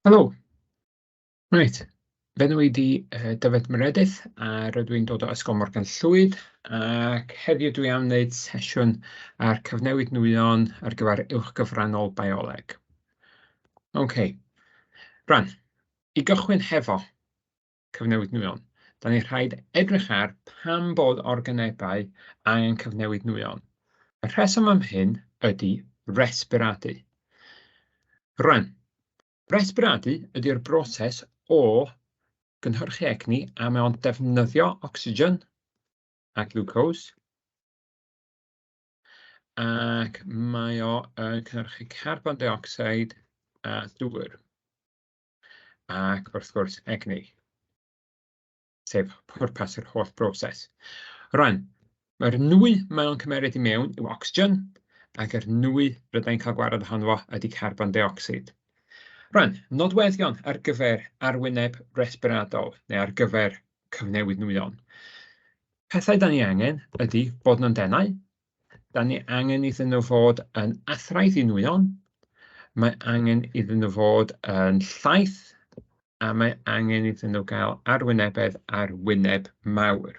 Helo. Reit, fy enw i 'di Dyfed Meredydd a rydw i'n dod o Ysgol Morgan Llwyd, ac heddiw dwi am wneud sesiwn ar cyfnewid nwyon ar gyfer uwchgyfrannol bioleg. OK, rwan, i gychwyn hefo cyfnewid nwyon, da ni rhaid edrych ar pam bod organebau angen cyfnewid nwyon. Y rheswm am hyn ydy resbiradu. Rwan, resbiradu ydy'r broses o gynhyrchu egni a mae o'n defnyddio ocsigen a glucose, ac mae o yn cynhyrchu carbon dioxide a dŵr, ac wrth gwrs egni, sef pwrpas yr holl broses. Rwan, mae'r nwy mae o'n cymeryd i mewn yw ocsigen, ac yr nwy rydyn ni'n cael gwared ohono fo ydy carbon dioxide. Rwan, nodweddion ar gyfer arwyneb resbiradol, neu ar gyfer cyfnewid nwyon. Pethau da ni angen ydy bod nhw'n denau, da ni angen iddyn nhw fod yn athraidd i nwyon, mae angen iddyn nhw fod yn llaith, a mae angen iddyn nhw gael arwynebedd ar wyneb mawr.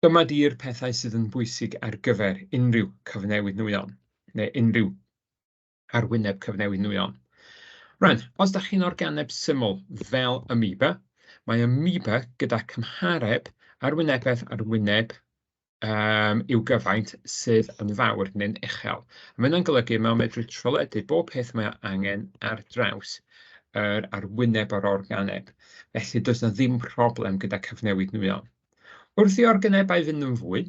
Dyma di'r pethau sydd yn bwysig ar gyfer unrhyw cyfnewid nwyon, neu unrhyw arwyneb cyfnewid nwyon. Rwan, os da chi'n organeb syml fel amoeba, mae amoeba gyda cymhareb arwynebedd ar wyneb i'w gyfaint sydd yn fawr neu'n uchel. A mae hynna'n golygu mae o'n medru trwledu bob peth mae o angen ar draws yr arwyneb o'r organeb. Felly does 'na ddim problem gyda cyfnewid nwyon. Wrth i organebau fynd yn fwy,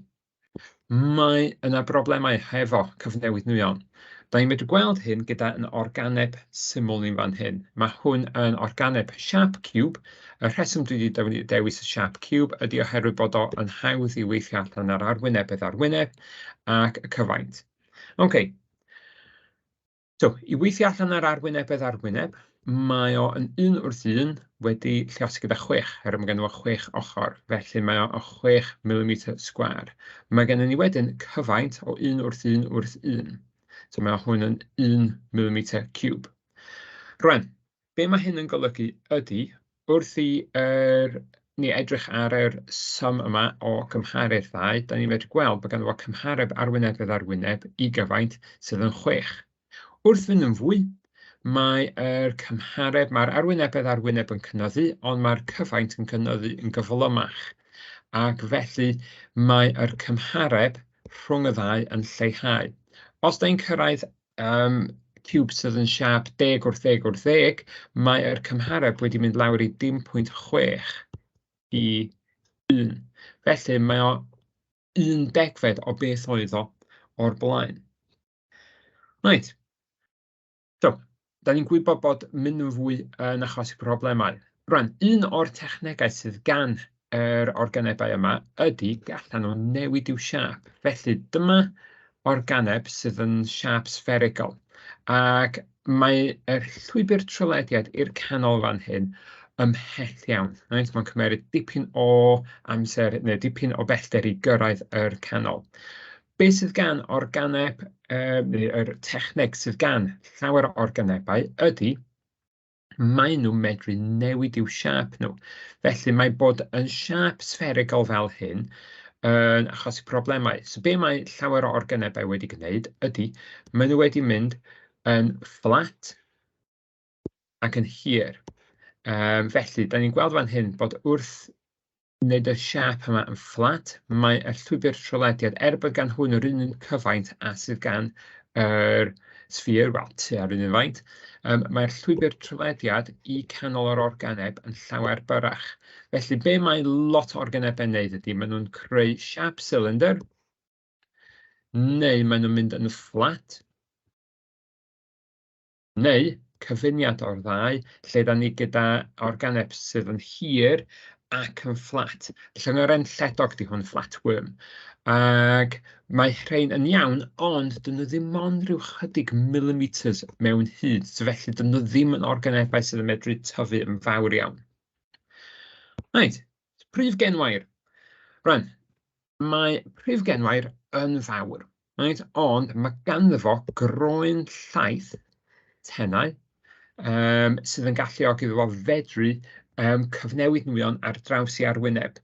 mae yna broblemau hefo cyfnewid nwyon. Da ni'n medru gweld hyn gyda yn organeb syml ni'n fan hyn. Mae hwn yn organeb siâp ciwb. Y rheswm dwi wedi dewis y siâp ciwb ydy oherwydd bod o yn hawdd i weithio allan ar arwynebedd arwyneb ac y cyfaint. OK. So, i weithio allan ar arwynebedd arwyneb, mae o yn 1 wrth 1 wedi lluosi gyda 6, oherwydd mae ganddo fo 6 ochr, felly mae o yn 6 mm sgwâr. Mae gennym ni wedyn cyfaint o 1 wrth 1 wrth 1. So mae hwn yn 1 mm ciwb. Rwan, be mae hyn yn golygu ydy, wrth i ni edrych ar yr sum yma o gymharu'r ddau, da ni'n medru gweld bod ganddo fo cymhareb arwynebedd arwyneb i gyfaint sydd yn 6. Wrth fynd yn fwy, mae'r cymhareb, mae'r arwynebedd arwyneb yn cynyddu, ond mae'r cyfaint yn cynyddu yn gyflymach. Ac felly mae'r cymhareb rhwng y ddau yn lleihau. Os da ni'n cyrraedd ciwb sydd yn siâp 10 wrth 10 wrth 10, mae'r cymhareb wedi mynd lawr i dim pwynt 6 i 1. Felly mae o 1/10 o beth oedd o o'r blaen. Reit. So, da ni'n gwybod bod mynd yn fwy yn achosi problemau. Rwan, un o'r technegau sydd gan yr organebau yma ydy gallan nhw newid i'w siâp. Felly dyma organeb sydd yn siâp spherical, ac mae yr llwybr trylediad i'r canol fan hyn ymhell iawn. Reit? Mae'n cymeryd dipyn o amser neu dipyn o bellter i gyrraedd yr canol. Be sydd gan organeb, neu yr techneg sydd gan llawer o organebau ydy, maen nhw'n medru newid i'w siâp nhw. Felly mae bod yn siâp spherical fel hyn yn achosi problemau. So be mae llawer o organebau wedi gwneud ydy, maen nhw wedi mynd yn fflat ac yn hir. Felly, da ni'n gweld fan hyn bod wrth wneud y siâp yma yn fflat, mae y llwybr trylediad, er bod gan hwn yr un un cyfaint a sydd gan yr sphere, wel, tua'r un un faint, mae'r llwybr trylediad i canol yr organeb yn llawer byrrach. Felly, be mae lot o organebau'n wneud ydy, maen nhw'n creu siâp cylinder, neu maen nhw'n mynd yn fflat, neu cyfuniad o'r ddau, lle da ni gyda organeb sydd yn hir ac yn fflat. Llyngyren lledog 'di hwn, flatworm. Ac mae rhain yn iawn, ond dyn nhw ddim ond rhyw chydig millimeters mewn hyd, so felly dyn nhw ddim yn organebau sydd yn medru tyfu yn fawr iawn. Reit, prif genwair. Rwan, mae prif genwair yn fawr, reit? Ond mae ganddo fo groen llaith tenau. sydd yn galluogi iddo fo fedru cyfnewid nwyon ar draws ei arwyneb.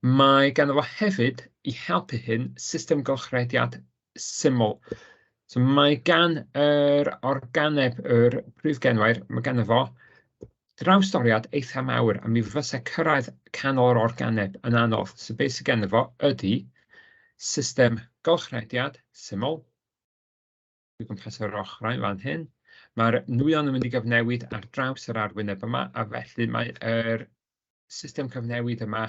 Mae ganddo fo hefyd, i helpu hyn, system gylchrediad syml. So mae gan yr organeb, yr prif genwair, mae ganddo fo drawstoriad eitha mawr, a mi fysa cyrraedd canol yr organeb yn anodd. So beth sydd ganddo fo ydy system gylchrediad syml, o gwmpas yr ochrau fan hyn. Mae'r nwyon yn mynd i gyfnewid ar draws yr arwyneb yma, a felly mae'r system cyfnewid yma,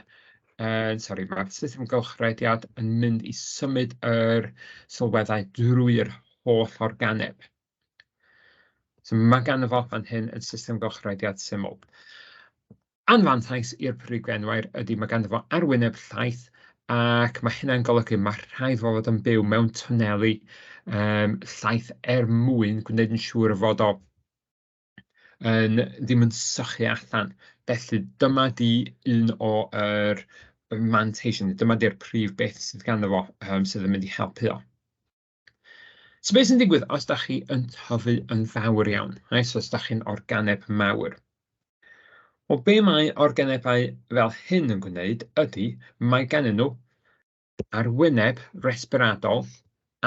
sori, mae'r system gylchrediad yn mynd i symud yr sylweddau drwy'r holl organeb. So mae ganddo fo fan hyn yn system gylchrediad syml. Anfantais i'r prif genwair ydy mae ganddo fo arwyneb llaith, ac mae hynna'n golygu mae rhaid fo fod yn byw mewn twneli llaith er mwyn gwneud yn siŵr fod o yn ddim yn sychu allan. Felly dyma di un o'r manteision, dyma di'r prif beth sydd ganddo fo sydd yn mynd i helpu o. So beth sy'n digwydd os da chi yn tyfu yn fawr iawn, right? So os da chi'n organeb mawr? Wel, be mae organebau fel hyn yn gwneud ydy, mae gennyn nhw arwyneb resbiradol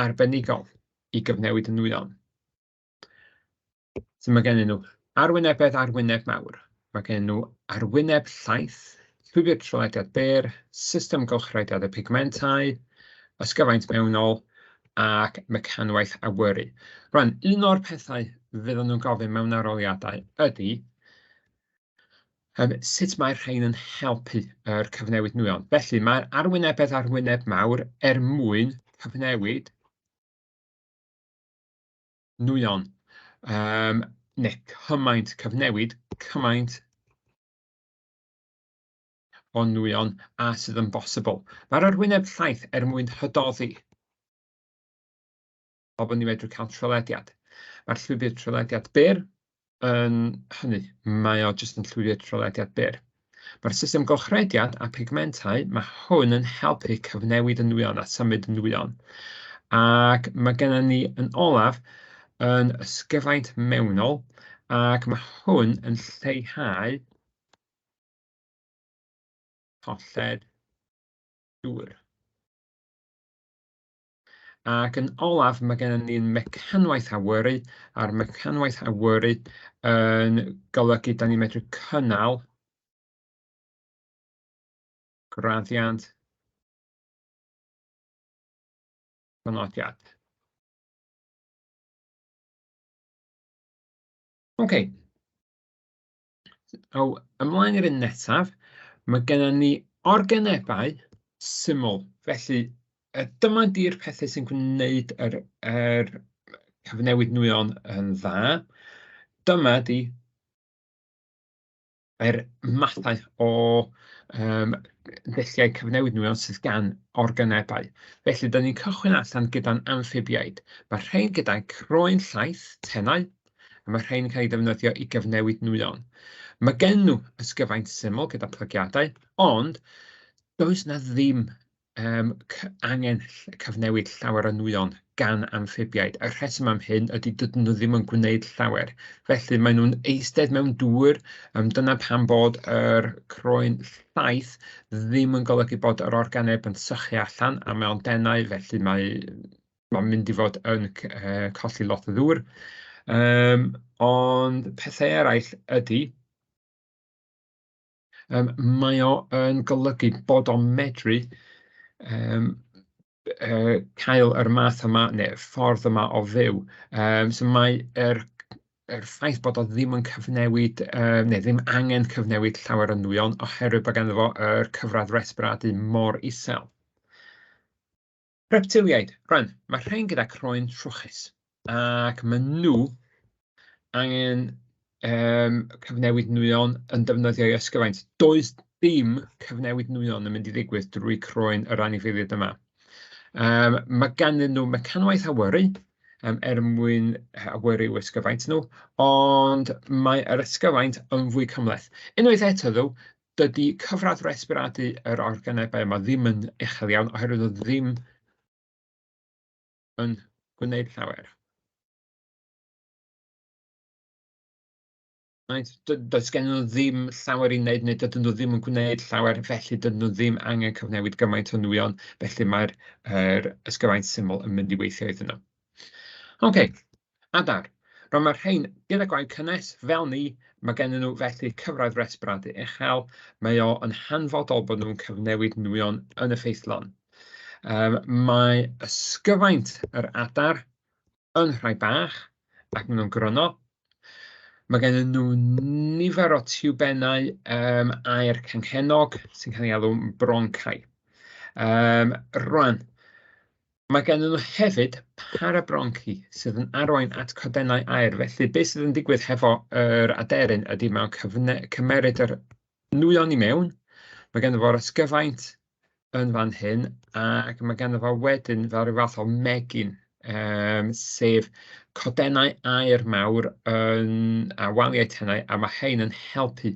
arbenigol i gyfnewid y nwyon. So mae gennyn nhw arwynebedd arwyneb mawr. Mae gennyn nhw arwyneb llaith, llwybr trylediad byr, system gylchrediad y pigmentau, ysgyfaint mewnol ac mecanwaith awyru. Rwan, un o'r pethau fydden nhw'n gofyn mewn arholiadau ydy sut mae'r rhain yn helpu yr cyfnewid nwyon. Felly mae'r arwynebedd arwyneb mawr er mwyn cyfnewid nwyon, neu cymaint, cyfnewid cymaint o nwyon a sydd yn bosibl. Mae'r arwyneb llaith er mwyn hydoddi, fel bod ni'n medru cael trylediad. Mae'r llwybr trylediad byr yn hynny, mae o jyst yn llwybr trylediad byr. Mae'r system gylchrediad a pigmentau, mae hwn yn helpu cyfnewid y nwyon a symud y nwyon. Ac mae gennym ni yn olaf yn ysgyfaint mewnol, ac mae hwn yn lleihau colled dŵr. Ac yn olaf, mae gennym ni'n mecanwaith awyru, a'r mecanwaith awyru yn golygu da ni'n medru cynnal graddiant crynodiad. OK. O, ymlaen i'r un nesaf, mae gennym ni organebau syml. Felly, dyma di'r pethau sy'n gwneud yr cyfnewid nwyon yn dda. Dyma di yr mathau o ddulliau cyfnewid nwyon sydd gan organebau. Felly, da ni'n cychwyn allan gyda'n amffibiaid. Mae rhain gyda croen llaith, tenau, a mae rhain yn cael eu defnyddio i gyfnewid nwyon. Mae gen nhw ysgyfaint syml gyda plygiadau, ond does na ddim angen cyfnewid llawer o nwyon gan amffibiaid. Y rheswm am hyn ydy dydyn nhw ddim yn gwneud llawer. Felly maen nhw'n eistedd mewn dŵr. Dyna pam bod yr croen llaith ddim yn golygu bod yr organeb yn sychu allan, a mae o'n denau, felly mae'n mynd i fod yn colli lot o ddŵr. Ond pethau eraill ydy, mae o yn golygu bod o'n medru cael yr math yma, neu'r ffordd yma o fyw. So mae yr ffaith bod o ddim yn cyfnewid, neu ddim angen cyfnewid llawer o nwyon, oherwydd bod ganddo fo yr cyfradd resbiradu mor isel. Reptiliaid. Rwan, mae rhain gyda croen trwchus, ac maen nhw angen cyfnewid nwyon yn defnyddio eu ysgyfaint. Does dim cyfnewid nwyon yn mynd i ddigwydd drwy croen yr anifeiliaid yma. Mae ganddyn nhw mecanwaith awyru er mwyn awyru i'w ysgyfaint nhw, ond mae yr ysgyfaint yn fwy cymhleth. Unwaith eto, ddo, dydy cyfradd resbiradu yr organebau yma ddim yn uchel iawn, oherwydd nhw ddim yn gwneud llawer. Right? Does gen nhw ddim llawer i wneud, neu dydyn nhw ddim yn gwneud llawer, felly dydyn nhw ddim angen cyfnewid gymaint o nwyon, felly mae'r ysgyfaint syml yn mynd i weithio iddyn nhw. OK, adar. Rwan mae'r rhain gyda gwaed cynnes, fel ni, mae gen nhw felly cyfradd resbiradu uchel. Mae o yn hanfodol bod nhw'n cyfnewid nwyon yn effeithlon. Mae ysgyfaint yr adar yn rhai bach ac maen nhw'n gryno. Mae gen nhw nifer o tiwbennau aer canghennog sy'n cael ei alw'n broncau. Rwan, mae gen nhw hefyd parabronci sydd yn arwain at codennau aer. Felly, beth sydd yn digwydd hefo yr aderyn ydy mae'n cymeryd yr nwyon i mewn. Mae gen fo'r ysgyfaint yn fan hyn, ac mae ganddo fo wedyn fel rhyw fath o megin, sef codennau aer mawr yn, a waliau tenau, a mae hein yn helpu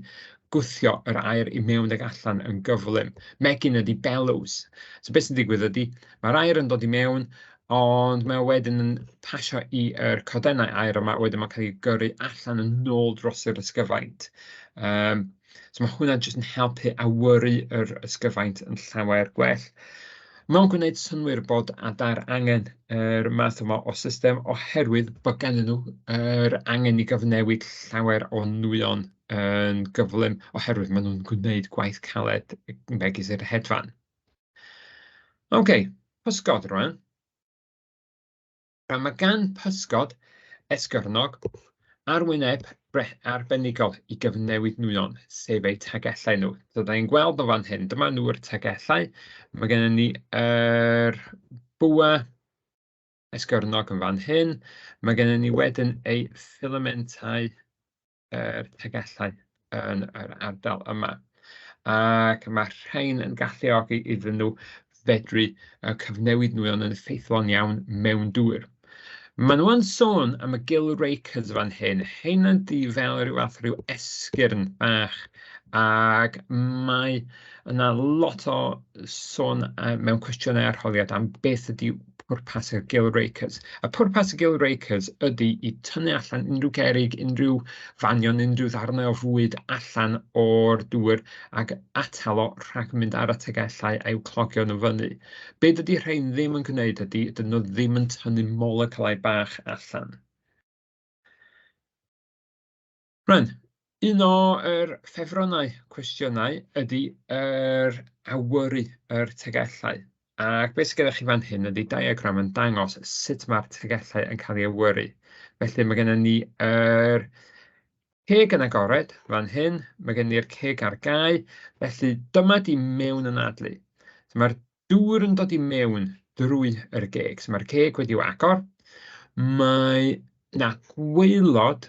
gwthio yr aer i mewn ag allan yn gyflym. Megin ydy bellows. So beth sy'n digwydd ydy, mae'r aer yn dod i mewn, ond mae o wedyn yn pasio i'r codennau aer yma, wedyn mae'n cael ei gyrru allan yn ôl dros yr ysgyfaint. So mae hwnna jyst yn helpu awyru yr ysgyfaint yn llawer gwell. Mae'n gwneud synnwyr bod adar angen yr math yma o system oherwydd bod gennyn nhw yr angen i gyfnewid llawer o nwyon yn gyflym oherwydd maen nhw'n gwneud gwaith caled megis yr hedfan. OK, pysgod rwan. Mae gan pysgod esgyrnog arwyneb arbenigol i gyfnewid nwyon, sef eu tagellau nhw. So, da ni'n gweld o fan hyn, dyma nhw'r tagellau. Mae gennym ni yr bwa esgyrnog yn fan hyn. Mae gennym ni wedyn eu ffilamentau yr tagellau yn yr ardal yma. Ac mae rhain yn galluogi iddyn nhw fedru cyfnewid nwyon yn effeithlon iawn mewn dŵr. Maen nhw yn sôn am y gill rakers fan hyn. Hein ydy fel rhyw fath rhyw esgyrn bach, ac mae yna lot o sôn mewn cwestiynau arholiad am beth ydy pwrpas y gill rakers. A pwrpas y gill rakers ydy i tynnu allan unrhyw gerrig, unrhyw fanion, unrhyw ddarnau o fwyd allan o'r dŵr ac atal o rhag mynd ar y tegellau a'u clogio nhw fyny. Be dydy rhain ddim yn gwneud ydy, dydyn nhw ddim yn tynnu moleculau bach allan. Rwan, un o'r ffefrynnau cwestiynau ydy yr awyru yr tegellau. Ac beth sydd gyda chi fan hyn ydy diagram yn dangos sut mae'r tegellau yn cael ei awyru. Felly mae gennym ni yr ceg yn agored fan hyn, mae gennym ni'r ceg ar gau, felly dyma di mewn anadlu. So mae'r dŵr yn dod i mewn drwy yr geg. So mae'r ceg wedi'w agor. Mae 'na gwaelod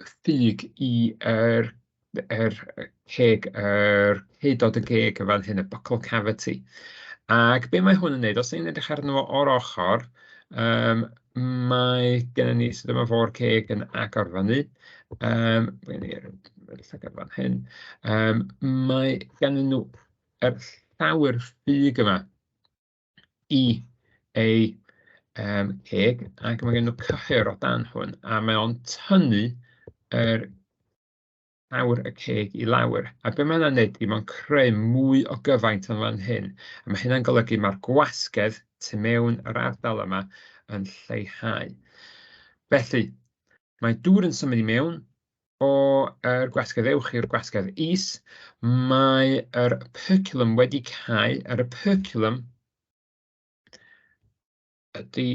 ffug i yr ceg, yr ceudod y geg yn fan hyn, y buccal cavity. Ac be mae hwn yn wneud, os ni'n edrych arno fo o'r ochr, mae gennym ni, so dyma fo'r ceg yn agor fyny, mae gen ni'r llygad fan hyn, mae gennyn nhw yr llawr ffug yma i ei ceg, ac mae gen nhw cyhyr o dan hwn, a mae o'n tynnu yr llawr y ceg i lawr. A be mae hynna'n neud ydy mae'n creu mwy o gyfaint yn fan hyn. A mae hynna'n golygu mae'r gwasgedd tu mewn yr ardal yma yn lleihau. Felly, mae dŵr yn symud i mewn o'r gwasgedd uwch i'r gwasgedd is. Mae yr operculum wedi cau. Yr operculum ydy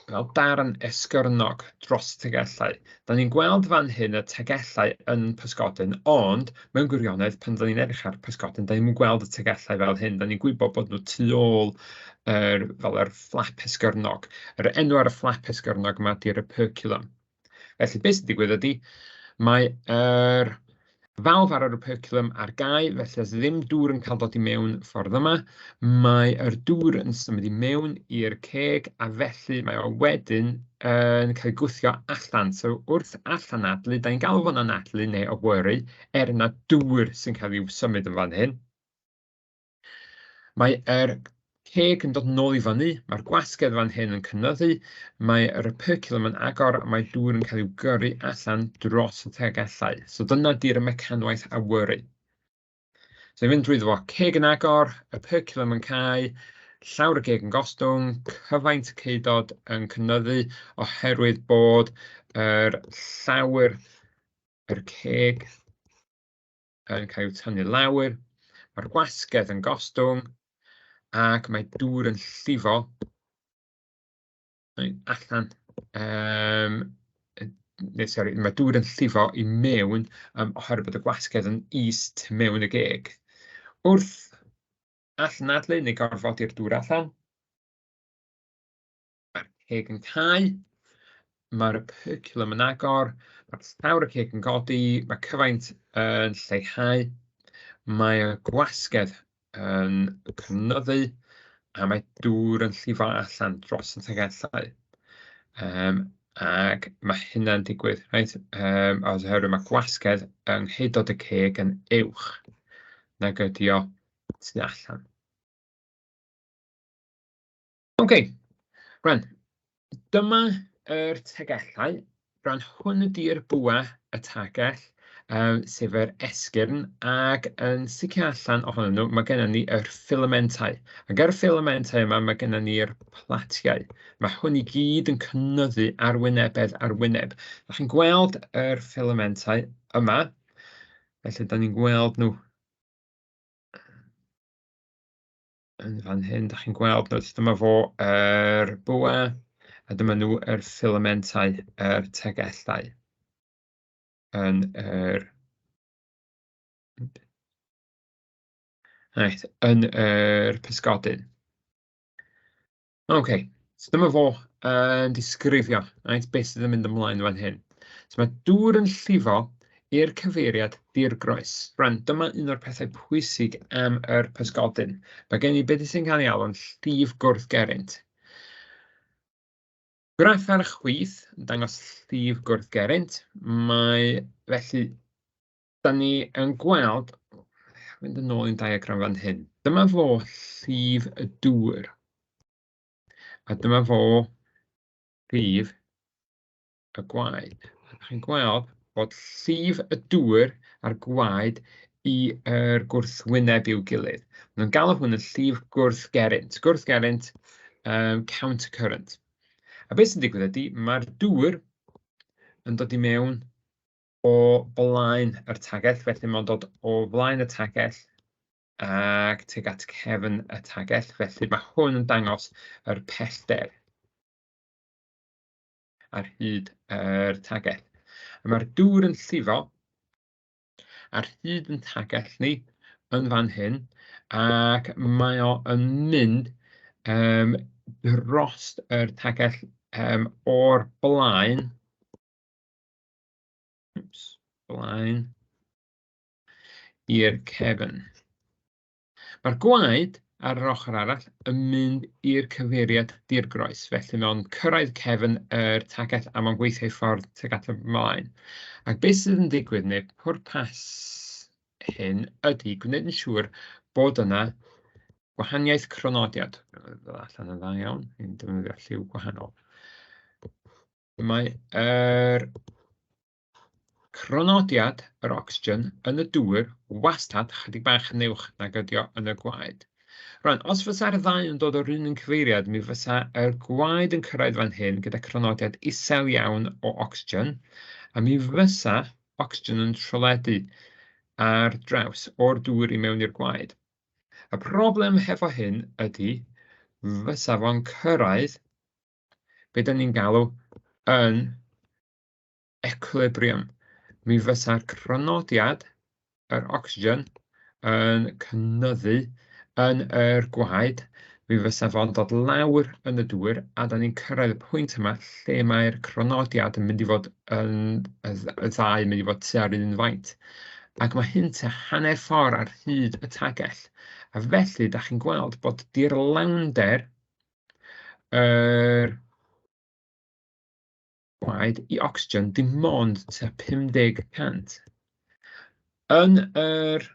fel darn esgyrnog dros y tegellau. Da ni'n gweld fan hyn y tegellau yn pysgodyn, ond mewn gwirionedd, pan da ni'n edrych ar pysgodyn, da ni'n gweld y tegellau fel hyn. Da ni'n gwybod bod nhw tu ôl fel yr fflap esgyrnog. Yr enw ar y fflap esgyrnog yma ydy'r operculum. Felly, beth sy'n digwydd ydy, mae yr falf ar yr operculum ar gau, felly os ddim dŵr yn cael dod i mewn ffordd yma, mae yr dŵr yn symud i mewn i'r ceg, a felly mae o wedyn yn cael ei gwthio allan. So wrth allan anadlu, da ni'n galw fo'n anadlu neu awyru, er na dŵr sy'n cael ei symud yn fan hyn. Mae yr ceg yn dod nôl i fyny, mae'r gwasgedd fan hyn yn cynyddu, mae yr operculum yn agor a mae dŵr yn cael ei gyrru allan dros y tegellau. So dyna di'r mecanwaith awyru. So i fynd drwyddo fo, ceg yn agor, operculum yn cau, llawr y geg yn gostwng, cyfaint y ceudod yn cynyddu oherwydd bod yr llawr yr ceg yn cael ei tynnu lawr, mae'r gwasgedd yn gostwng, ac mae dŵr yn llifo allan, neu sori, mae dŵr yn llifo i mewn oherwydd bod y gwasgedd yn is tu mewn y geg. Wrth allanadlu neu gorfodi'r dŵr allan, mae'r ceg yn cau, mae'r operculum yn agor, mae'r llawr y ceg yn godi, mae cyfaint yn lleihau, mae y gwasgedd yn cynyddu, a mae dŵr yn llifo allan dros y tegellau. Ac mae hynna'n digwydd, reit? Oherwydd mae gwasgedd yng ngheudod y ceg yn uwch nag ydi o tu allan. OK, rwan, dyma yr tegellau. Rwan, hwn ydy'r bwa y tagell, sef yr esgyrn, ac yn sicr allan ohonyn nhw, mae gennym ni yr ffilamentau. Ac ar y ffilamentau yma, mae gennym ni'r platiau. Mae hwn i gyd yn cynyddu arwynebedd ar wyneb. Da chi'n gweld yr ffilamentau yma, felly da ni'n gweld nhw yn fan hyn, da chi'n gweld nhw. Dyma fo yr bwa, a dyma nhw yr ffilamentau, yr tegellau yn yr reit, yn yr pysgodyn. OK, so dyma fo yn disgrifio, reit, beth sydd yn mynd ymlaen fan hyn. So mae dŵr yn llifo i'r cyfeiriad dirgroes. Rwan, dyma un o'r pethau pwysig am yr pysgodyn. Mae gen i beth sy'n cael ei alw'n llif gwrthgerrynt. Graff ar y chwith yn dangos llif gwrthgerrynt. Mae, felly, da ni yn gweld, mynd yn ôl i'n diagram fan hyn. Dyma fo llif y dŵr. A dyma fo llif y gwaed. A chi'n gweld bod llif y dŵr a'r gwaed i'r gwrthwyneb i'w gilydd. Maen nhw'n galw hwn yn llif gwrthgerrynt. Gwrthgerrynt, counter current. A beth sy'n digwydd ydy, mae'r dŵr yn dod i mewn o blaen yr tagell, felly mae'n dod o flaen y tagell ac tuag at cefn y tagell, felly mae hwn yn dangos yr pellter ar hyd yr tagell. A mae'r dŵr yn llifo ar hyd yn tagell ni yn fan hyn, ac mae o yn mynd dros yr tagell o'r blaen, oops, blaen i'r cefn. Mae'r gwaed ar yr ochr arall yn mynd i'r cyfeiriad dirgroes, felly mae o'n cyrraedd cefn yr tagell a mae'n gweithio ei ffordd tuag at y blaen. Ac beth sydd yn digwydd, neu pwrpas hyn, ydy gwneud yn siŵr bod yna gwahaniaeth cronodiad. Ddod allan yn dda iawn, ni'n defnyddio lliw gwahanol. Mae yr cronodiad yr ocsigen yn y dŵr wastad chydig bach yn uwch nag ydi o yn y gwaed. Rwan, os fysa'r ddau yn dod o'r un un cyfeiriad, mi fysa yr gwaed yn cyrraedd fan hyn gyda cronodiad isel iawn o ocsigen, a mi fysa ocsigen yn tryledu ar draws o'r dŵr i mewn i'r gwaed. Y broblem hefo hyn ydy fysa fo'n cyrraedd be dan ni'n galw yn equilibrium. Mi fysa'r crynodiad, yr ocsigen, yn cynyddu yn yr gwaed, mi fysa fo'n dod lawr yn y dŵr, a da ni'n cyrraedd y pwynt yma lle mae'r crynodiad yn mynd i fod yn, y ddau yn mynd i fod tua'r un faint. Ac mae hyn tua hanner ffordd ar hyd y tagell. A felly, da chi'n gweld bod dirlawnder yr gwaed i ocsigen dim ond tua 50%. Yn yr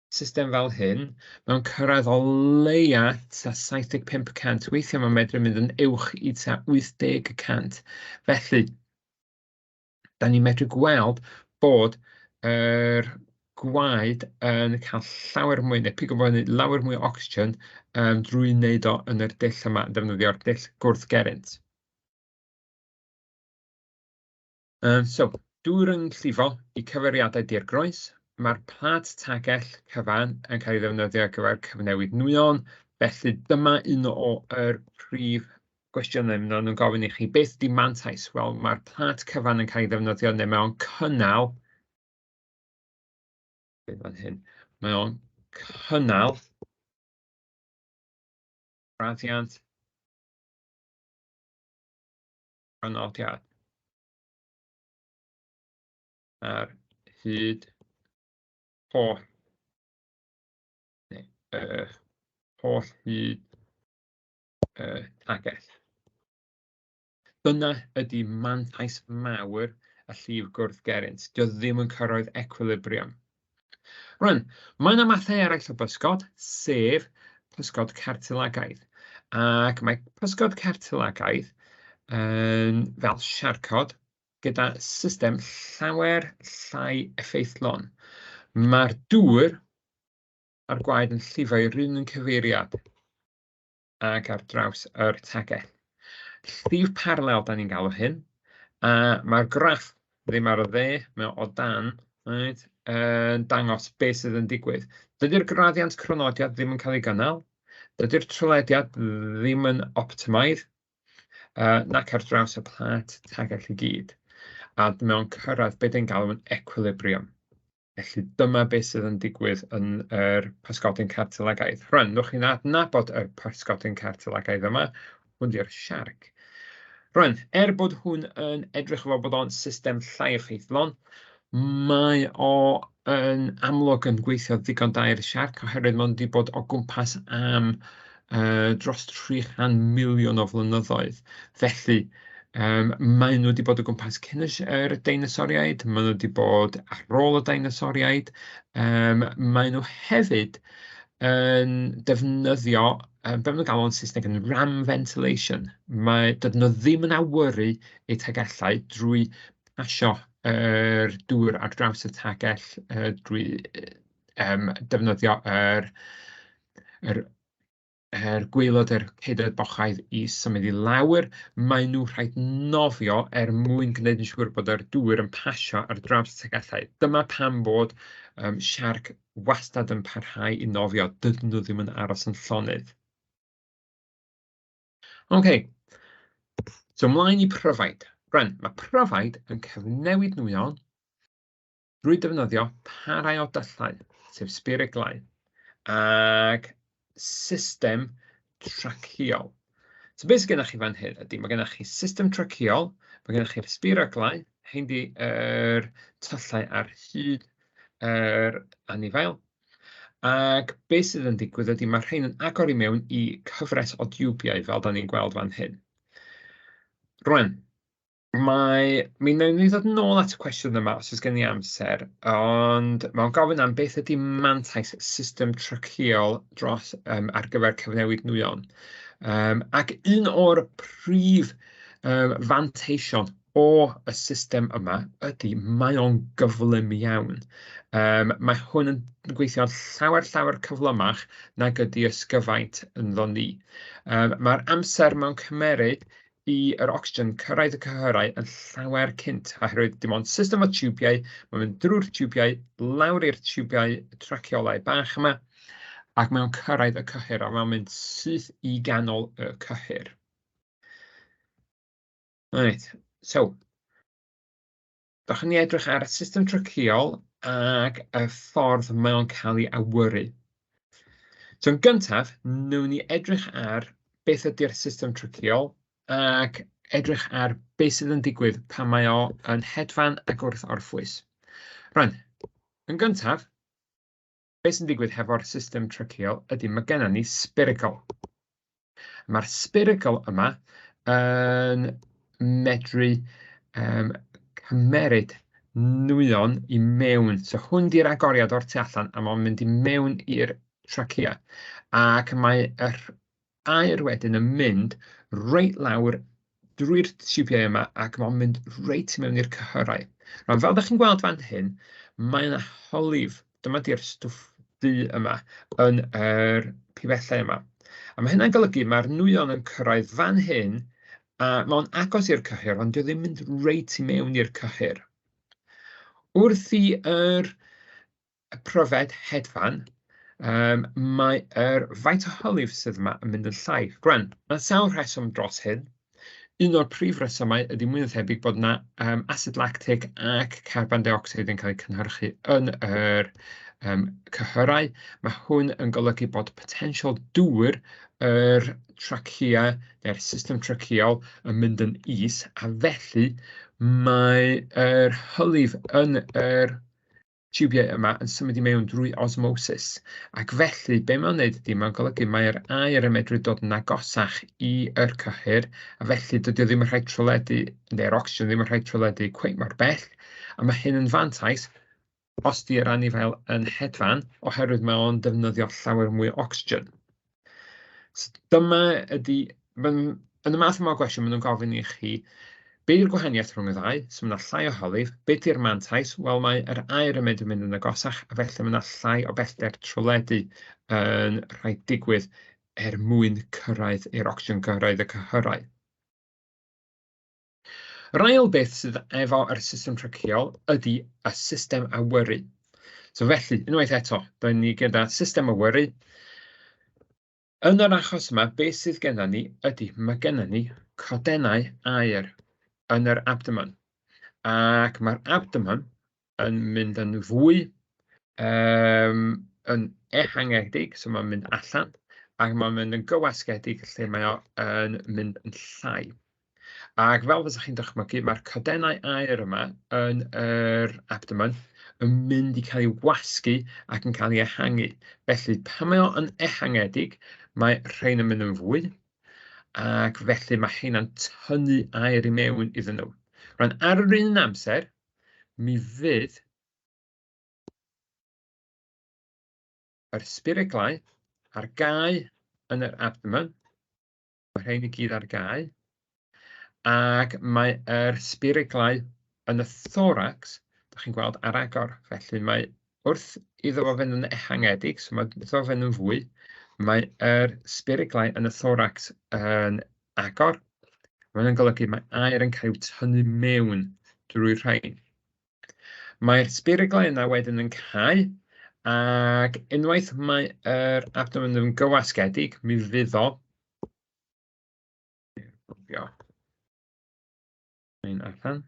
system fel hyn, mae'n cyrraedd o leia tua 75%. Weithiau mae'n medru mynd yn uwch i tua 80%. Felly, da ni'n medru gweld bod yr gwaed yn cael llawer mwy, neu pigo fyny lawer mwy o ocsigen drwy wneud o yn yr dull yma, yn defnyddio'r dull gwrthgerrynt. So, dŵr yn llifo i cyfeiriadau du'r groes. Mae'r plât tagell cyfan yn cael ei ddefnyddio ar gyfer cyfnewid nwyon. Felly dyma un o'r prif gwestiynau maen nhw'n gofyn i chi. Beth ydy mantais? Wel, mae'r plât cyfan yn cael ei ddefnyddio neu mae o'n cynnal, beth fan hyn, mae o'n cynnal graddiant crynodiad ar hyd holl, neu, holl hyd y tagell. Dyna ydy mantais mawr y llif gwrthgerrynt. Dio ddim yn cyrraedd equilibrium. Rwan, mae yna mathau eraill o bysgod, sef pysgod cartilagaidd. Ac mae pysgod cartilagaidd yn fel siarcod gyda system llawer llai effeithlon. Mae'r dŵr a'r gwaed yn llifo i'r un cyfeiriad ac ar draws yr tagell. Llif paralel da ni'n galw hyn, a mae'r graff ddim ar y dde, mae o dan, right, yn dangos beth sydd yn digwydd. Dydy'r graddiant crynodiad ddim yn cael ei gynnal, dydy'r trylediad ddim yn optimaidd, nac ar draws y plât tagell i gyd. A mae o'n cyrraedd beth ni'n galw yn equilibrium. Felly dyma beth sydd yn digwydd yn yr pysgodyn cartilagaidd. Rwan, newch chi'n adnabod yr pysgodyn cartilagaidd yma, hwn di'r siarc. Rwan, er bod hwn yn edrych fel bod o'n system llai effeithlon, mae o yn amlwg yn gweithio ddigon da i'r siarc, oherwydd mae'n wedi bod o gwmpas am dros 300 miliwn o flynyddoedd. Felly, maen nhw wedi bod o gwmpas cyn yr deinosoriaid, maen nhw wedi bod ar ôl y deinosoriaid, maen nhw hefyd yn defnyddio, be maen nhw'n galw yn Saesneg yn ram ventilation. Dydyn nhw ddim yn awyru eu tagellau drwy pasio yr dŵr ar draws y tagell drwy defnyddio yr gwaelod yr ceudod bochaidd i symud i lawr. Maen nhw rhaid nofio er mwyn gwneud yn siŵr bod yr dŵr yn pasio ar draws y tagellau. Dyma pam bod siarc wastad yn parhau i nofio, dydyn nhw ddim yn aros yn llonydd. OK, so ymlaen i pryfaid. Rwan, mae pryfaid yn cyfnewid nwyon drwy defnyddio parau o dyllau, sef sbiriglau, ac system traciol. So beth sydd gennych chi fan hyn ydy, mae gennych chi system traciol, mae gennych chi'r sbiriglau, hein di yr tyllau ar hyd yr anifail, ac beth sydd yn digwydd ydy mae rhain yn agor i mewn i cyfres o diwbiau fel da ni'n gweld fan hyn. Rwan, mi wnawn ni ddod nôl at y cwestiwn yma os oes gen i amser, ond mae'n gofyn am beth ydy mantais system traciol dros ar gyfer cyfnewid nwyon. Ac un o'r prif fanteision o y system yma ydy mae o'n gyflym iawn. Mae hwn yn gweithio'n llawer llawer cyflymach nag ydy ysgyfaint ynddo ni. Mae'r amser mewn cymeryd i yr ocsigen cyrraedd y cyhyrau yn llawer cynt, oherwydd dim ond system o tiwbiau, mae'n mynd drwy'r tiwbiau, lawr i'r tiwbiau traciolau bach yma, ac mae'n cyrraedd y cyhyr, a mae'n mynd syth i ganol y cyhyr. Right, so, dach ni edrych ar y system traciol ac y ffordd mae o'n cael ei awyru. So, yn gyntaf, wnawn ni edrych ar beth ydy'r system traciol ac edrych ar beth sydd yn digwydd pan mae o yn hedfan ac wrth orffwys. Rwan, yn gyntaf, beth sy'n digwydd hefo'r system traciol ydy mae gennym ni spiracle. Mae'r spiracle yma yn medru cymeryd nwyon i mewn. So hwn 'di'r agoriad o'r tu allan a mae'n mynd i mewn i'r trachea. Ac mae yr aer wedyn yn mynd reit lawr drwy'r tiwbiau yma ac mae'n mynd reit i mewn i'r cyhyrau. Rwan, fel ydych chi'n gweld fan hyn, mae yna hylif. Dyma di'r stwff du yma yn yr pibellau yma. A mae hynna'n golygu mae'r nwyon yn cyrraedd fan hyn a mae'n agos i'r cyhyr, ond dio ddim mynd reit i mewn i'r cyhyr. Wrth i yr y pryfed hedfan, mae yr faint o hylif sydd yma yn mynd yn llai. Rwan, mae sawl rheswm dros hyn. Un o'r prif resymau ydy mwy na thebyg bod yna asid lactic ac carbon dioxide yn cael eu cynhyrchu yn yr cyhyrau. Mae hwn yn golygu bod potensial dŵr yr trachea neu'r system tracheol yn mynd yn is, a felly mae yr hylif yn yr tiwbiau yma yn symud i mewn drwy osmosis. Ac felly, be mae'n wneud ydy, mae'n golygu mae'r aer yn medru dod yn agosach i yr cyhyr, a felly dydy o ddim yn rhaid tryledu, neu'r ocsigen ddim yn rhaid tryledu cweit mor bell, a mae hyn yn fantais os di'r anifail yn hedfan, oherwydd mae o'n defnyddio llawer mwy o ocsigen. So dyma ydy, yn y math yma o gwestiwn, maen nhw'n gofyn i chi, be yw'r gwahaniaeth rhwng y ddau? So mae yna llai o hylif. Be di'r mantais? Wel, mae yr aer yn medru mynd yn agosach, a felly mae yna llai o bellter tryledu yn rhaid digwydd er mwyn cyrraedd i'r ocsigen gyrraedd y cyhyrau. Yr ail beth sydd efo yr system tracheol ydy y system awyru. So felly, unwaith eto, da ni gyda system awyru. Yn yr achos yma, beth sydd gennym ni ydy, mae gennym ni codennau aer yn yr abdomen. Ac mae'r abdomen yn mynd yn fwy, yn ehangedig, so mae'n mynd allan, ac mae'n mynd yn gywasgedig lle mae o yn mynd yn llai. Ac fel fysech chi'n dychmygu, mae'r codennau aer yma yn yr abdomen yn mynd i cael ei wasgu ac yn cael ei ehangu. Felly, pan mae o yn ehangedig, mae rhain yn mynd yn fwy, ac felly mae heina'n tynnu aer i mewn iddyn nhw. Rwan, ar yr un amser, mi fydd yr sbiriglau ar gau yn yr abdomen, mae rhain i gyd ar gau, ac mae'r sbiriglau yn y thorax, dach chi'n gweld, ar agor. Felly mae wrth iddo fo fynd yn ehangedig, so mae iddo fo fynd yn fwy, mae'r sbiriglau yn y thorax yn agor. Mae hynny'n golygu mae aer yn cael ei tynnu mewn drwy'r rhain. Mae'r sbiriglau yna wedyn yn cau, ac unwaith mae'r abdomen yn gywasgedig, mi fydd o... Mae'n allan.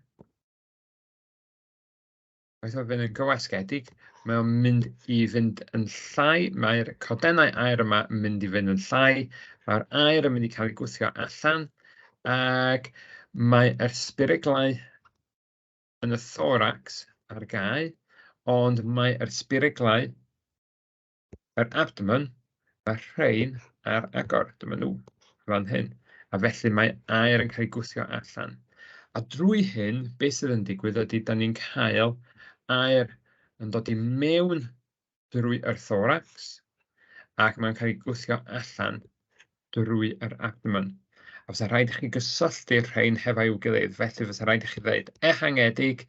Unwaith mae'n fynd yn gywasgedig, mae o'n mynd i fynd yn llai, mae'r codennau aer yma yn mynd i fynd yn llai, mae'r aer yn mynd i cael ei gwthio allan, ac mae'r sbiriglau yn y thorax ar gau, ond mae'r sbiriglau, yr abdomen, mae rhain ar agor. Dyma nhw fan hyn. A felly mae aer yn cael ei gwthio allan. A drwy hyn, beth sydd yn digwydd ydy, da ni'n cael aer yn dod i mewn drwy yr thorax, ac mae'n cael ei gwthio allan drwy yr abdomen. A fysa rhaid i chi gysylltu'r rhain hefo'u gilydd, felly fysa rhaid i chi ddeud ehangedig,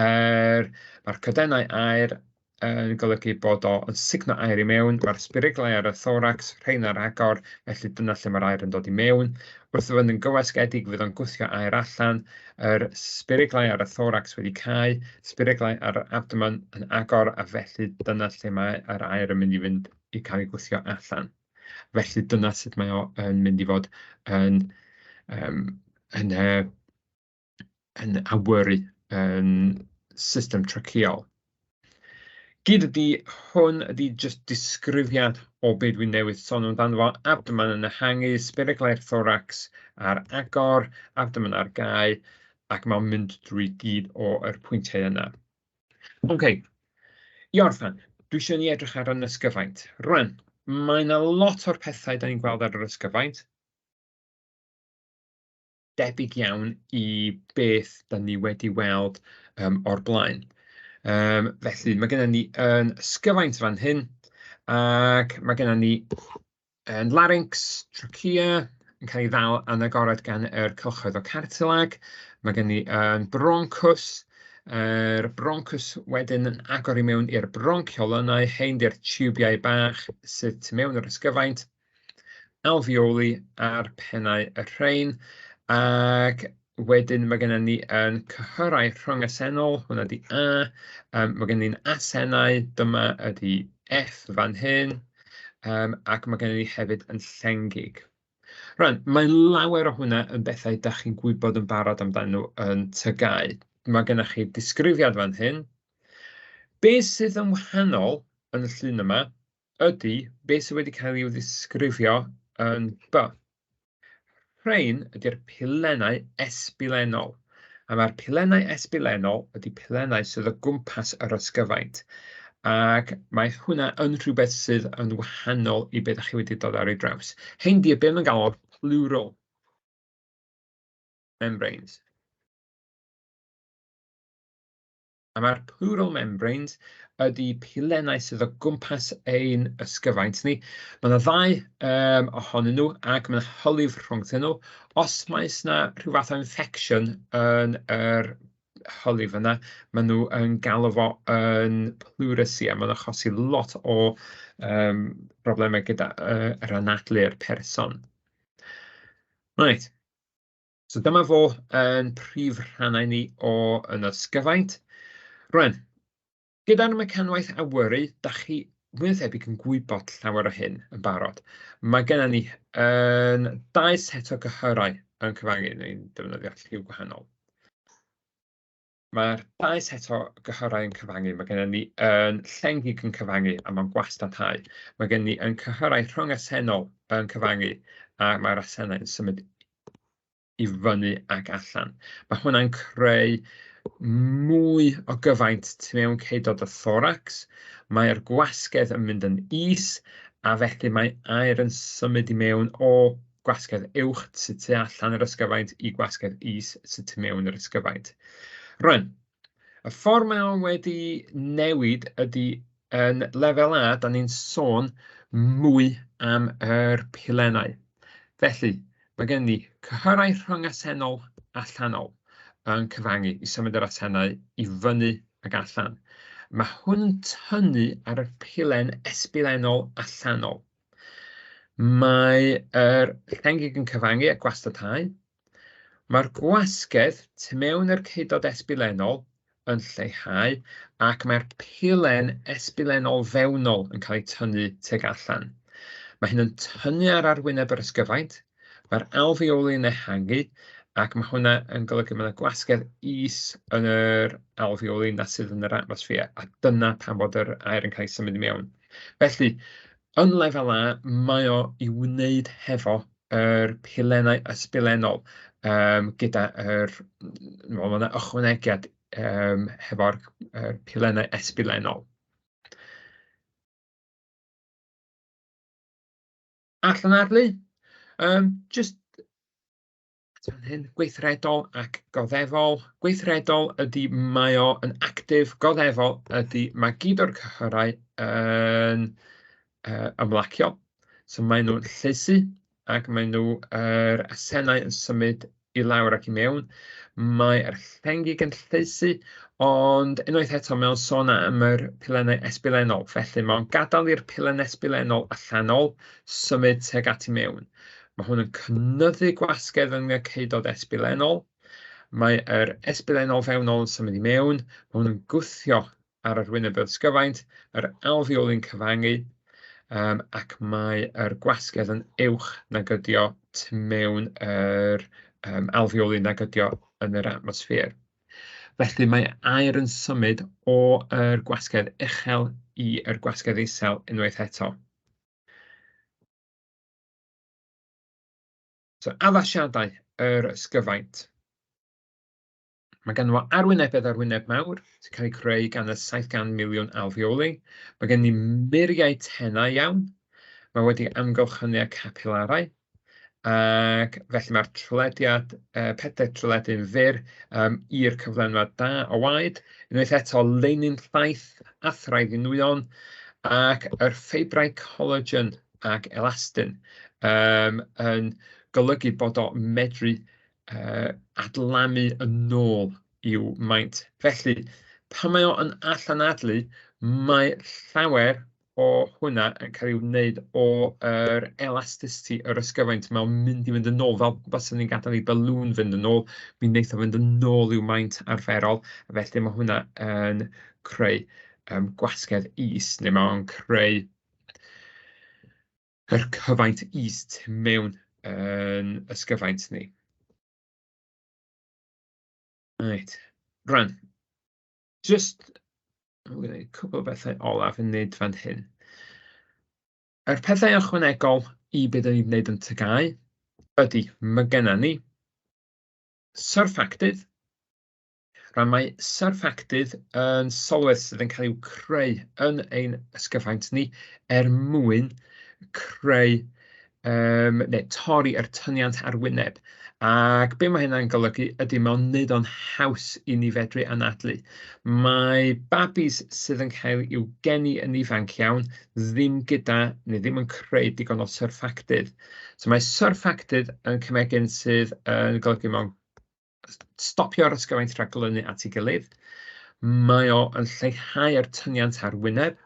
mae'r codennau aer yn golygu bod o yn sugno aer i mewn, mae'r sbiriglau ar y thorax, rhain ar agor, felly dyna lle mae'r aer yn dod i mewn. Wrth iddo fynd yn gywasgedig, fydd o'n gwthio aer allan, yr sbiriglau ar y thorax wedi cau, sbiriglau ar yr abdomen yn agor, a felly dyna lle mae'r aer yn mynd i fynd i cael ei gwthio allan. Felly dyna sut mae o yn mynd i fod yn, um, yn, yn awyru yn system tracheol. Gyd ydy hwn ydy jyst disgrifiad o be dwi'n newydd sôn amdano fo. Abdomen yn ehangu, sbiriglau'r thorax ar agor, abdomen ar gau, ac mae'n mynd drwy gyd o'r pwyntiau yna. OK, i orffen, dwi eisiau ni edrych ar yn ysgyfaint. Rwan, mae yna lot o'r pethau da ni'n gweld ar yr ysgyfaint. debyg iawn i beth dan ni wedi weld o'r blaen. Felly mae gennym ni yn ysgyfaint fan hyn, ac mae gennym ni yn larynx, trachea, yn cael ei ddal yn agored gan yr cylchoedd o cartilag. Mae gen ni yn broncws, yr broncws wedyn yn agor i mewn i'r bronchiolynau, hein 'di'r tiwbiau bach sydd tu mewn yr ysgyfaint, alveoli ar pennau y rhain, ac wedyn mae gennym ni yn cyhyrau rhyngasennol, hwnna 'di A, mae gennym ni'n asennau, dyma ydy F fan hyn, ac mae gennym ni hefyd yn llengig. Rwan, mae lawer o hwnna yn bethau dach chi'n gwybod yn barod amdanyn nhw yn TGAU. Mae gennych chi disgrifiad fan hyn. Be sydd yn wahanol yn y llun yma ydy be sydd wedi cael ei ddisgrifio yn B. Rhain ydy'r pilennau esbilennol. A mae'r pilennau esbilennol ydy pilennau sydd o gwmpas yr ysgyfaint. Ac mae hwnna yn rhywbeth sydd yn wahanol i beth chi wedi dod ar ei draws. Hein 'di be ma'n galw pleural membranes. A mae'r pleural membranes ydy pilennau sydd o gwmpas ein ysgyfaint ni. Mae yna ddau ohonyn nhw ac mae yna hylif rhwngthyn nhw. Os maes 'na rhyw fath o infection yn yr hylif yna, maen nhw yn galw fo yn pleurisy, a mae'n achosi lot o broblemau gyda yr anadlu'r person. Reit. So dyma fo yn prif rhannau ni o yn ysgyfaint. Rwan, gyda'r mecanwaith awyru, da chi mwy na thebyg yn gwybod llawer o hyn yn barod. Mae gennym ni yn dau set o gyhyrau yn cyfangu, neu'n defnyddio lliw gwahanol. Mae'r dau set o gyhyrau yn cyfangu. Mae gennym ni yn llengig yn cyfangu a mae'n gwastathau. Mae gennym ni yn cyhyrau rhwng-asennol yn cyfangu a mae'r asennau yn symud i fyny ac allan. Mae hwnna'n creu mwy o gyfaint tu mewn ceudod y thorax. Mae'r gwasgedd yn mynd yn is a felly mae aer yn symud i mewn o gwasgedd uwch sydd tu allan yr ysgyfaint i gwasgedd is sydd tu mewn yr ysgyfaint. Rwan, y ffordd mae o wedi newid ydy yn lefel A, da ni'n sôn mwy am yr pilennau. Felly, mae gen ni cyhyrau rhyngasennol allanol yn cyfangu i symud yr asennau i fyny ac allan. Mae hwn yn tynnu ar y pilen esbilennol allanol. Mae yr llengig yn cyfangu a gwastathau. Mae'r gwasgedd tu mewn i'r ceudod esbilennol yn lleihau ac mae'r pilen esbilennol fewnol yn cael ei tynnu tuag allan. Mae hyn yn tynnu ar arwyneb yr ysgyfaint, mae'r alveoli yn ehangu ac mae hwnna yn golygu mae yna gwasgedd is yn yr alveoli na sydd yn yr atmosffer, a dyna pam bod yr aer yn cael ei symud i mewn. Felly, yn lefel A, mae o i wneud hefo yr pilennau ysbilennol gyda yr... Wel, ma' 'na ychwanegiad hefo'r yr pilennau esbilennol. Allan arlu, jyst fan hyn, gweithredol ac goddefol. Gweithredol ydy mae o yn actif, goddefol ydy mae gyd o'r cyhyrau yn ymlacio. So maen nhw'n llaesu ac maen nhw, yr asennau yn symud i lawr ac i mewn. Mae'r llengig yn llaesu, ond unwaith eto mae o'n sôn am yr pilennau esbilennol. Felly mae o'n gadael i'r pilen esbilennol allanol symud tuag at i mewn. Mae hwn yn cynyddu gwasgedd yn y ceudod esbilennol. Mae yr esbilennol fewnol yn symud i mewn. Mae hwn yn gwthio ar yr wyneb ysgyfaint, yr alveoli'n cyfangu, ac mae yr gwasgedd yn uwch nag ydi o tu mewn yr alveoli nag ydi o yn yr atmosffer. Felly mae aer yn symud o yr gwasgedd uchel i'r gwasgedd isel unwaith eto. So, addasiadau yr ysgyfaint. Mae ganddo fo arwynebedd arwyneb mawr sy'n cael ei creu gan y 700 miliwn alveoli. Mae gen ni muriau tenau iawn. Mae wedi amgylchynu â capilarau. Ac felly mae'r trylediad, pedair tryledu'n fyr i'r cyflenwad da o waed. Unwaith eto, leinin llaeth a thraidd i nwyon, ac yr ffeibrau collagen ac elastin yn golygu bod o'n medru adlamu yn ôl i'w maint. Felly, pan mae o yn allanadlu, mae llawer o hwnna yn cael ei wneud o yr elasticity yr ysgyfaint. Mae'n mynd i fynd yn ôl, fel byswn ni'n gadael i balŵn fynd yn ôl, mi wneith o fynd yn ôl i'w maint arferol. Felly mae hwnna yn creu gwasgedd is, neu mae'n creu yr cyfaint is tu mewn yn ysgyfaint ni. Reit, rwan, jyst gwneud cwpl o bethau olaf yn wneud fan hyn. Yr pethau ychwanegol i beth ni'n wneud yn TGAU ydy, mae genna ni surfactydd. Rwan, mae surfactydd yn sylwedd sydd yn cael ei creu yn ein ysgyfaint ni er mwyn creu neu torri yr tyniant arwyneb. Ac be mae hynna'n golygu ydy mae'n wneud o'n haws i ni fedru anadlu. Mae babis sydd yn cael i'w geni yn ifanc iawn ddim gyda, neu ddim yn creu digon o surfactydd. So mae surfactydd yn cemegyn sydd yn golygu mewn stopio'r ysgyfaint rhag glynu at ei gilydd. Mae o yn lleihau'r tyniant arwyneb.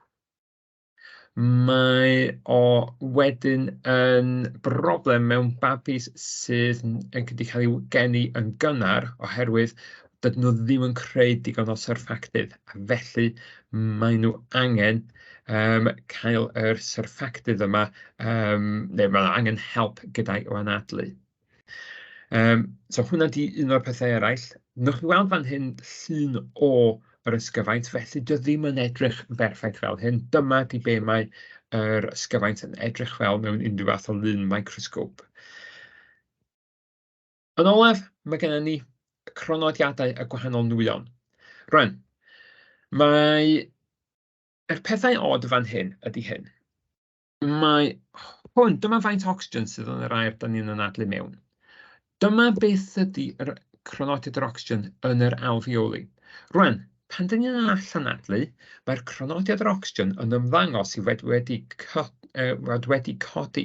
Mae o wedyn yn broblem mewn babis sydd yn wedi cael i'w geni yn gynnar, oherwydd dydyn nhw ddim yn creu digon o surfactydd, a felly maen nhw angen cael yr surfactydd yma, neu maen nhw angen help gyda'i anadlu. So hwnna 'di un o'r pethau eraill. Wnewch chi weld fan hyn llun o yr ysgyfaint, felly dio ddim yn edrych yn berffaith fel hyn. Dyma 'di be mae yr ysgyfaint yn edrych fel mewn unrhyw fath o lun microscope. Yn olaf, mae gennym ni cronodiadau y gwahanol nwyon. Rwan, mae yr pethau od fan hyn ydy hyn. Mae hwn, dyma faint ocsigen sydd yn yr aer dan ni'n anadlu mewn. Dyma beth ydy yr cronodiad yr ocsigen yn yr alveoli. Rwan, pan dan ni'n allanadlu, mae'r cronodiad yr ocsigen yn ymddangos i fod wedi, fod wedi codi.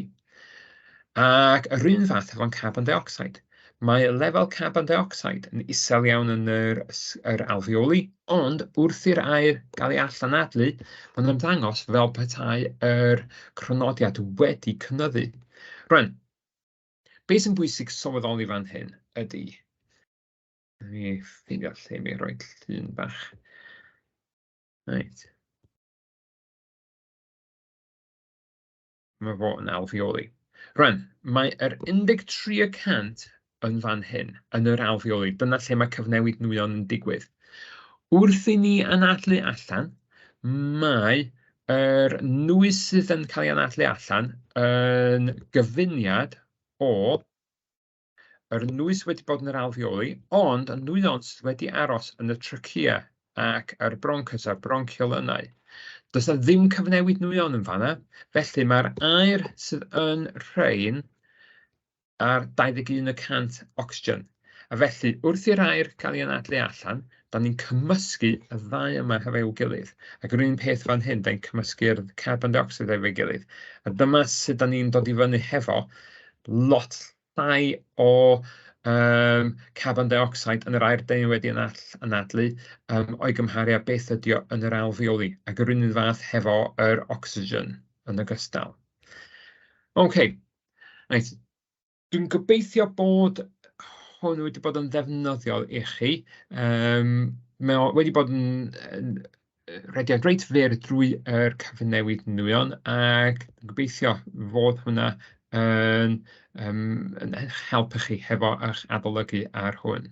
Ac yr un fath efo'n carbon dioxide. Mae lefel carbon dioxide yn isel iawn yn yr alveoli, ond wrth i'r aer gael ei allanadlu, mae'n ymddangos fel petai yr cronodiad wedi cynyddu. Rwan, beth sy'n bwysig sylweddoli fan hyn ydy, mi ffeindio lle mi roi llun bach. Reit. Mae fo yn alveoli. Rwan, mae yr 13% yn fan hyn, yn yr alveoli. Dyna lle mae cyfnewid nwyon yn digwydd. Wrth i ni anadlu allan, mae yr nwy sydd yn cael ei anadlu allan yn gyfuniad o yr nwy sydd wedi bod yn yr alveoli, ond y nwyon sydd wedi aros yn y trachea ac yr bronchus a'r bronchiolynau. Does 'na ddim cyfnewid nwyon yn fanna, felly mae'r aer sydd yn rhain ar 21% ocsigen. A felly, wrth i'r aer gael ei anadlu allan, da ni'n cymysgu y ddau yma hefo'u gilydd. Ac yr un peth fan hyn, da ni'n cymysgu'r carbon dioxide efo'i gilydd. A dyma sut da ni'n dod i fyny hefo lot llai o carbon dioxide yn yr aer dan ni wedi anadlu o'i gymharu â beth ydy o yn yr alveoli, ac yr un fath hefo yr oxygen yn ogystal. OK, reit. Dwi'n gobeithio bod hwn wedi bod yn ddefnyddiol i chi. Mae o wedi bod yn rhediad reit fyr drwy yr cyfnewid nwyon, ac dwi'n gobeithio fod hwnna yn helpu chi hefo eich adolygu ar hwn.